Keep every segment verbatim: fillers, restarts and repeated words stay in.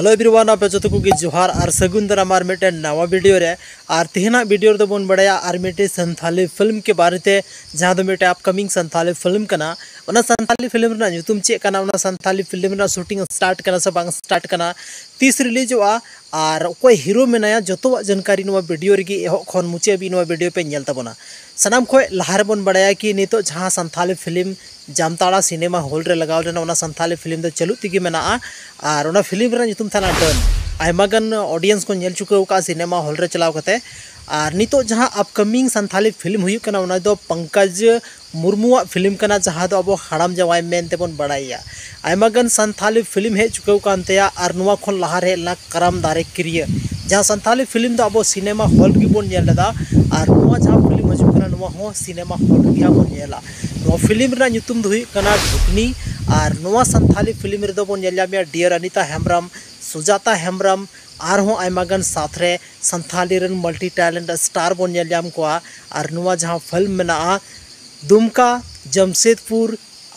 Hello everyone, ᱟᱯᱮ ᱡᱚᱛᱚ ᱠᱚᱜᱮ ᱡᱚᱦᱟᱨ ᱟᱨ ᱥᱟᱹᱜᱩᱱ ᱫᱟᱨᱟᱢ ᱟᱨ ᱢᱤᱫᱴᱮᱱ ᱱᱟᱣᱟ ᱵᱷᱤᱰᱤᱭᱳ ᱨᱮ᱾ ᱟᱨ ᱛᱮᱦᱮᱧᱟᱜ ᱵᱷᱤᱰᱤᱭᱳ ᱨᱮᱫᱚ ᱵᱚᱱ ᱵᱟᱲᱟᱭᱟ ᱟᱨ ᱢᱤᱫᱴᱮᱱ ᱥᱟᱱᱛᱷᱟᱞᱤ ᱯᱷᱤᱞᱢ ᱠᱮ ᱵᱟᱨᱮ ᱛᱮ, ᱡᱟᱦᱟᱸ ᱫᱚ ᱢᱤᱫᱴᱮᱱ ᱟᱯᱠᱟᱢᱤᱝ ᱥᱟᱱᱛᱷᱟᱞᱤ ᱯᱷᱤᱞᱢ ᱠᱟᱱᱟ᱾ ᱚᱱᱟ ᱥᱟᱱᱛᱷᱟᱞᱤ ᱯᱷᱤᱞᱢ ᱨᱮᱱᱟᱜ ᱧᱩᱛᱩᱢ ᱪᱮᱫ ᱠᱟᱱᱟ, ᱚᱱᱟ ᱥᱟᱱᱛᱷᱟᱞᱤ ᱯᱷᱤᱞᱢ ᱨᱮᱱᱟᱜ ᱥᱩᱴᱤᱝ ᱥᱴᱟᱨᱴ ᱠᱟᱱᱟ ᱥᱮ ᱵᱟᱝ ᱥᱴᱟᱨᱴ ᱠᱟᱱᱟ, ᱛᱤᱥ ᱨᱤᱞᱤᱡᱚᱜᱼᱟ, ᱟᱨ ᱚᱠᱚᱭ ᱦᱤᱨᱳ ᱢᱮᱱᱟᱭᱟ, ᱡᱚᱛᱚᱣᱟᱜ ᱡᱟᱱᱠᱟᱨᱤ ᱱᱚᱣᱟ ᱵᱷᱤᱰᱤᱭᱳ ᱨᱮᱜᱮ ᱮᱦᱚᱵ ᱠᱷᱚᱱ ᱢᱩᱪᱟᱹᱫ ᱦᱟᱹᱵᱤᱡ ᱱᱚᱣᱟ ᱵᱷᱤᱰᱤᱭᱳ ᱯᱮ ᱧᱮᱞ ᱛᱟᱵᱚᱱᱟ᱾ ᱥᱟᱱᱟᱢ ᱠᱷᱚᱱ ᱞᱟᱦᱟ ᱨᱮᱵᱚᱱ ᱵᱟᱲᱟᱭᱟ ᱠᱤ ᱱᱤᱛᱚᱜ ᱡᱟᱦᱟᱸ Santhali film Jamtara cinema hall ᱨᱮ ᱞᱟᱜᱟᱣ ᱞᱮᱱᱟ, ᱚᱱᱟ ᱥᱟᱱᱛᱷᱟᱞᱤ ᱯᱷᱤᱞᱢ ᱫᱚ ᱪᱟᱹᱞᱩᱜ ᱛᱮᱜᱮ ᱢᱮᱱᱟᱜᱼᱟ᱾ ᱟᱨ ᱚᱱᱟ ᱯᱷᱤᱞᱢ ᱨᱮᱱᱟᱜ ᱧᱩᱛᱩᱢ ᱛᱟᱦᱮᱱᱟ ᱰᱟᱹᱱ᱾ ᱟᱭᱢᱟ ᱜᱟᱱ ᱚᱰᱤᱭᱮᱱᱥ ᱠᱚ ᱧᱮᱞ ᱪᱩᱠᱟᱹᱣ ᱟᱠᱟᱫᱼᱟ ᱥᱤᱱᱮᱢᱟ ᱦᱚᱞ ᱨᱮ ᱪᱟᱞᱟᱣ ᱠᱟᱛᱮ᱾ ᱟᱨ ᱱᱤᱛᱚᱜ ᱡᱟᱦᱟᱸ ᱟᱯᱠᱟᱢᱤᱝ ᱥᱟᱱᱛᱷᱟᱞᱤ ᱯᱷᱤᱞᱢ ᱦᱩᱭᱩᱜ ᱠᱟᱱᱟ, ᱚᱱᱟ ᱫᱚ ᱯᱚᱝᱠᱚᱡᱽ ᱢᱩᱨᱢᱩᱣᱟᱜ ᱯᱷᱤᱞᱢ ᱠᱟᱱᱟ, ᱡᱟᱦᱟᱸ ᱫᱚ ᱟᱵᱚ ᱦᱟᱲᱟᱢ ᱡᱟᱶᱟᱭ ᱢᱮᱱ ᱛᱮᱵᱚᱱ ᱵᱟᱲᱟᱭᱟ᱾ ᱟᱭᱢᱟ ᱜᱟᱱ ᱥᱟᱱᱛᱷᱟᱞᱤ ᱯᱷᱤᱞᱢ ᱦᱮᱡ ᱪᱩᱠᱟᱹᱣ ᱠᱟᱱ ᱛᱟᱭᱟ, ᱟᱨ ᱱᱚᱣᱟ ᱠᱷᱚᱱ ᱞᱟᱦᱟ ᱨᱮ ᱦᱮᱡ ᱞᱮᱱᱟ ᱠᱟᱨᱟᱢ ᱫᱟᱨᱮ ᱠᱤᱨᱤᱭᱟᱹ, ᱡᱟᱦᱟᱸ ᱥᱟᱱᱛᱷᱟᱞᱤ ᱯᱷᱤᱞᱢ ᱫᱚ ᱟᱵᱚ ᱥᱤᱱᱮᱢᱟ ᱦᱚᱞ ᱨᱮᱜᱮ ᱵᱚᱱ ᱧᱮᱞ ᱞᱮᱫᱟ᱾ ᱟᱨ ᱱᱚᱣᱟ ᱡᱟᱦᱟᱸ ᱯᱷᱤᱞᱢ ᱦᱤᱡᱩᱜ ᱠᱟᱱᱟ, ᱱᱚᱣᱟ ᱦᱚᱸ ᱥᱤᱱᱮᱢᱟ ᱦᱚᱞ ᱨᱮᱜᱮ ᱦᱟᱸᱜ ᱵᱚᱱ ᱧᱮᱞᱟ᱾ ᱱᱚᱣᱟ ᱯᱷᱤᱞᱢ ᱨᱮᱱᱟᱜ ᱧᱩᱛᱩᱢ ᱫᱚ ᱦᱩᱭᱩᱜ ᱠᱟᱱᱟ ᱰᱷᱩᱠᱱᱤ᱾ ᱟᱨ ᱱᱚᱣᱟ ᱥᱟᱱᱛᱷᱟᱞᱤ ᱯᱷᱤᱞᱢ ᱨᱮᱫᱚ ᱵᱚᱱ ᱧᱮᱞ ᱧᱟᱢᱮᱭᱟ ᱰᱤᱭᱟᱨ ᱟᱱᱤᱛᱟ ᱦᱮᱢᱵᱨᱚᱢ, ᱥᱩᱡᱟᱛᱟ ᱦᱮᱢᱵᱨᱚᱢ, ᱟᱨᱦᱚᱸ ᱟᱭᱢᱟ ᱜᱟᱱ ᱥᱟᱛᱷ ᱨᱮ ᱥᱟᱱᱛᱷᱟᱞᱤ ᱨᱮᱱ ᱢᱟᱞᱴᱤ ᱴᱮᱞᱮᱱᱴ ᱥᱴᱟᱨ ᱵᱚᱱ ᱧᱮᱞ ᱧᱟᱢ ᱠᱚᱣᱟ᱾ ᱟᱨ ᱱᱚᱣᱟ ᱡᱟᱦᱟᱸ ᱯᱷᱤᱞᱢ ᱢᱮᱱᱟᱜᱼᱟ, ᱫᱩᱢᱠᱟ, ᱡᱟᱢᱥᱮᱫᱽᱯᱩᱨ,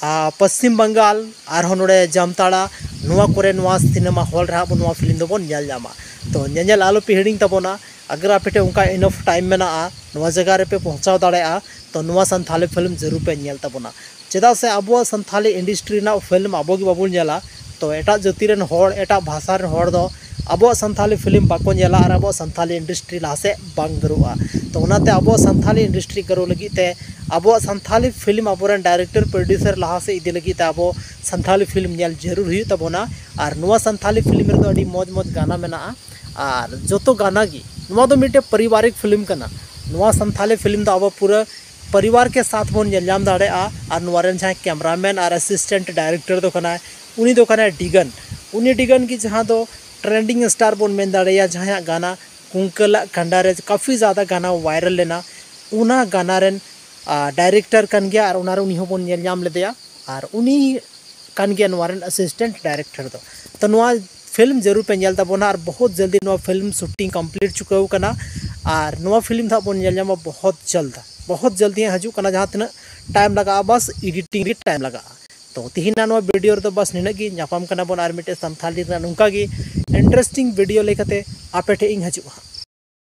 ᱟᱨ ᱯᱚᱥᱪᱤᱢ ᱵᱟᱝᱜᱟᱞ, ᱟᱨᱦᱚᱸ ᱱᱚᱰᱮ ᱡᱟᱢᱛᱟᱲᱟ, ᱱᱚᱣᱟ ᱠᱚᱨᱮ ᱱᱚᱣᱟ ᱥᱤᱱᱮᱢᱟ ᱦᱚᱞ ᱨᱮ ᱦᱟᱸᱜ ᱵᱚ ᱱᱚᱣᱟ ᱯᱷᱤᱞᱢ ᱫᱚᱵᱚᱱ ᱧᱮᱞ ᱧᱟᱢᱟ᱾ ᱛᱚ ᱧᱮᱧᱮᱞ ᱟᱞᱚ ᱯᱮ ᱦᱤᱲᱤᱧ ᱛᱟᱵᱚᱱᱟ᱾ ᱟᱜᱟᱨ ᱟᱯᱮ ᱴᱷᱮᱱ ᱚᱱᱠᱟ ᱤᱱᱟᱯᱷ ᱴᱟᱭᱤᱢ ᱢᱮᱱᱟᱜᱼᱟ, ᱱᱚᱣᱟ ᱡᱟᱭᱜᱟ ᱨᱮᱯᱮ ᱯᱳᱸᱪᱷᱟᱣ ᱫᱟᱲᱮᱭᱟᱜᱼᱟ, ᱛᱚ ᱱᱚᱣᱟ ᱥᱟᱱᱛᱷᱟᱞᱤ ᱯᱷᱤᱞᱢ ᱡᱟᱹᱨᱩᱲ ᱯᱮ ᱧᱮᱞ ᱛᱟᱵᱚᱱᱟ᱾ ᱪᱮᱫᱟᱜ ᱥᱮ ᱟᱵᱚᱣᱟᱜ ᱥᱟᱱᱛᱷᱟᱞᱤ ᱤᱱᱰᱟᱥᱴᱨᱤ ᱨᱮᱱᱟᱜ ᱯᱷᱤᱞᱢ ᱟᱵᱚ ᱜᱮ ᱵᱟᱵᱚᱱ ᱧᱮᱞᱟ, ᱛᱚ ᱮᱴᱟᱜ ᱡᱟᱹᱛᱤ ᱨᱮᱱ ᱦᱚᱲ, ᱮᱴᱟᱜ ᱵᱷᱟᱥᱟ ᱨᱮᱱ ᱦᱚᱲ ᱫᱚ ᱟᱵᱚᱣᱟᱜ ᱥᱟᱱᱛᱷᱟᱞᱤ ᱯᱷᱤᱞᱢ ᱵᱟᱠᱚ ᱧᱮᱞᱟ ᱟᱨ ᱟᱵᱚᱣᱟᱜ ᱥᱟᱱᱛᱷᱟᱞᱤ ᱤᱱᱰᱟᱥᱴᱨᱤ ᱞᱟᱦᱟ ᱥᱮᱫ ᱵᱟᱝ ᱜᱨᱳᱜᱼᱟ᱾ ᱛᱚ ᱚᱱᱟᱛᱮ ᱟᱵᱚᱣᱟᱜ ᱥᱟᱱᱛᱷᱟᱞᱤ ᱤᱱᱰᱟᱥᱴᱨᱤ ᱜᱨᱳ ᱞᱟᱹᱜᱤᱫ ᱛᱮ ᱟᱵᱚᱣᱟᱜ ᱥᱟᱱᱛᱷᱟᱞᱤ ᱯᱷᱤᱞᱢ ᱟᱵᱚᱨᱮᱱ ᱰᱟᱭᱨᱮᱠᱴᱚᱨ ᱯᱨᱚᱰᱭᱩᱥᱟᱨ ᱞᱟᱦᱟ ᱥᱮᱫ ᱤᱫᱤ ᱞᱟᱹᱜᱤᱫ ᱛᱮ ᱟᱵᱚ ᱥᱟᱱᱛᱷᱟᱞᱤ ᱯᱷᱤᱞᱢ ᱧᱮᱞ ᱡᱟᱹᱨᱩᱲ ᱦᱩᱭᱩᱜ ᱛᱟᱵᱚᱱᱟ᱾ ᱟᱨ ᱱᱚᱣᱟ ᱥᱟᱱᱛᱷᱟᱞᱤ ᱯᱷᱤᱞᱢ ᱨᱮᱫᱚ ᱟᱹᱰᱤ ᱢᱚᱡᱽ ᱢᱚᱡᱽ ᱜᱟᱱᱟ ᱢᱮᱱᱟᱜᱼᱟ᱾ ᱟᱨ ᱡᱚᱛᱚ ᱜᱟᱱᱟ ᱜᱮ, ᱱᱚᱣᱟ ᱫᱚ ᱢᱤᱫᱴᱮᱡ ᱯᱟᱨᱤᱵᱟᱨᱤᱠ ᱯᱷᱤᱞᱢ ᱠᱟᱱᱟ᱾ ᱱᱚᱣᱟ ᱥᱟᱱᱛᱷᱟᱞᱤ ᱯᱷᱤᱞᱢ ᱫᱚ ᱟᱵᱚ ᱯᱩᱨᱟᱹ ᱯᱟᱨᱤᱵᱟᱨ ᱠᱮ ᱥᱟᱛᱷ ᱵᱚᱱ ᱧᱮᱞ ᱧᱟᱢ ᱫᱟᱲᱮᱭᱟᱜᱼᱟ᱾ ᱟᱨ ᱱᱚᱣᱟ ᱨᱮᱱ ᱡᱟᱦᱟᱸᱭ ᱠᱮᱢᱨᱟᱢᱮᱱ ᱟᱨ ᱟᱥᱤᱥᱴᱮᱱᱴ ᱰᱟᱭᱨᱮᱠᱴᱚᱨ ᱫᱚ ᱠᱟᱱᱟᱭ, ᱩᱱᱤ ᱫᱚ ᱠᱟᱱᱟᱭ ᱰᱤᱜᱟᱱ᱾ ᱩᱱᱤ ᱰᱤᱜᱟᱱ ᱜᱮ ᱡᱟᱦᱟᱸ ᱫᱚ ᱴᱨᱮᱱᱰᱤᱝ ᱥᱴᱟᱨ ᱵᱚᱱ ᱢᱮᱱ ᱫᱟᱲᱮᱭᱟᱭᱟ, ᱡᱟᱦᱟᱸᱭᱟᱜ ᱜᱟᱱᱟ ᱠᱩᱝᱠᱟᱹᱞᱟᱜ ᱠᱷᱟᱱᱰᱟ ᱨᱮ ᱠᱟᱯᱷᱤ ᱡᱟᱫᱟ ᱜᱟᱱᱟ ᱵᱷᱟᱭᱨᱟᱞ ᱞᱮᱱᱟ, ᱚᱱᱟ ᱜᱟᱱᱟ ᱨᱮᱱ ᱰᱟᱭᱨᱮᱠᱴᱚᱨ ᱠᱟᱱ ᱜᱮᱭᱟ ᱟᱨ ᱚᱱᱟ ᱨᱮ ᱩᱱᱤ ᱦᱚᱸᱵᱚᱱ ᱧᱮᱞ ᱧᱟᱢ ᱞᱮᱫᱮᱭᱟ᱾ ᱟᱨ ᱩᱱᱤ ᱠᱟᱱ ᱜᱮᱭᱟ ᱱᱚᱣᱟ ᱨᱮᱱ ᱟᱥᱤᱥᱴᱮᱱᱴ ᱰᱟᱭᱨᱮᱠᱴᱚᱨ ᱫᱚ᱾ ᱛᱚ ᱱᱚᱣᱟ ᱯᱷᱤᱞᱢ ᱡᱟᱹᱨᱩᱲ ᱯᱮ ᱧᱮᱞ ᱛᱟᱵᱚᱱᱟ ᱟᱨ ᱵᱚᱦᱩᱛ ᱡᱚᱞᱫᱤ ᱱᱚᱣᱟ ᱯᱷᱤᱞᱢ ᱥᱩᱴᱤᱝ ᱠᱚᱢᱯᱞᱤᱴ ᱪᱩᱠᱟᱹᱣ ᱠᱟᱱᱟ᱾ ᱟᱨ ᱱᱚᱣᱟ ᱯᱷᱤᱞᱢ ᱫᱚ ᱦᱟᱸᱜ ᱵᱚᱱ ᱧᱮᱞ ᱧᱟᱢᱟ ᱵᱚᱦᱩᱛ ᱡᱚᱞᱫ, ᱵᱚᱦᱩᱛ ᱡᱚᱞᱫᱤ ᱦᱟᱸᱜ ᱦᱤᱡᱩᱜ ᱠᱟᱱᱟ᱾ ᱡᱟᱦᱟᱸ ᱛᱤᱱᱟᱹᱜ ᱴᱟᱭᱤᱢ ᱞᱟᱜᱟᱜᱼᱟ, ᱵᱟᱥ ᱮᱰᱤᱴᱤᱝ ᱨᱮ ᱴᱟᱭᱤᱢ ᱞᱟᱜᱟᱜᱼᱟ᱾ ᱛᱚ ᱛᱤᱦᱤᱧ ᱱᱚᱣᱟ ᱵᱷᱤᱰᱤᱭᱳ ᱨᱮᱫᱚ ᱵᱟᱥ ᱱᱤᱱᱟᱹᱜ ᱜᱮ᱾ ᱧᱟᱯᱟᱢ ᱠᱟᱱᱟ ᱵᱚᱱ ᱟᱨ ᱢᱤᱫᱴᱮᱡ ᱥᱟᱱᱛᱷᱟᱞᱤ ᱨᱮᱱᱟᱜ ᱱᱚᱝᱠᱟ ᱜᱮ ᱤᱱᱴᱟᱨᱮᱥᱴᱤᱝ ᱵᱷᱤᱰᱤᱭᱳ ᱞᱮᱠᱟᱛᱮ ᱟᱯᱮ ᱴᱷᱮᱡ ᱤᱧ ᱦᱤᱡᱩᱜᱼᱟ ᱦᱟᱸᱜ᱾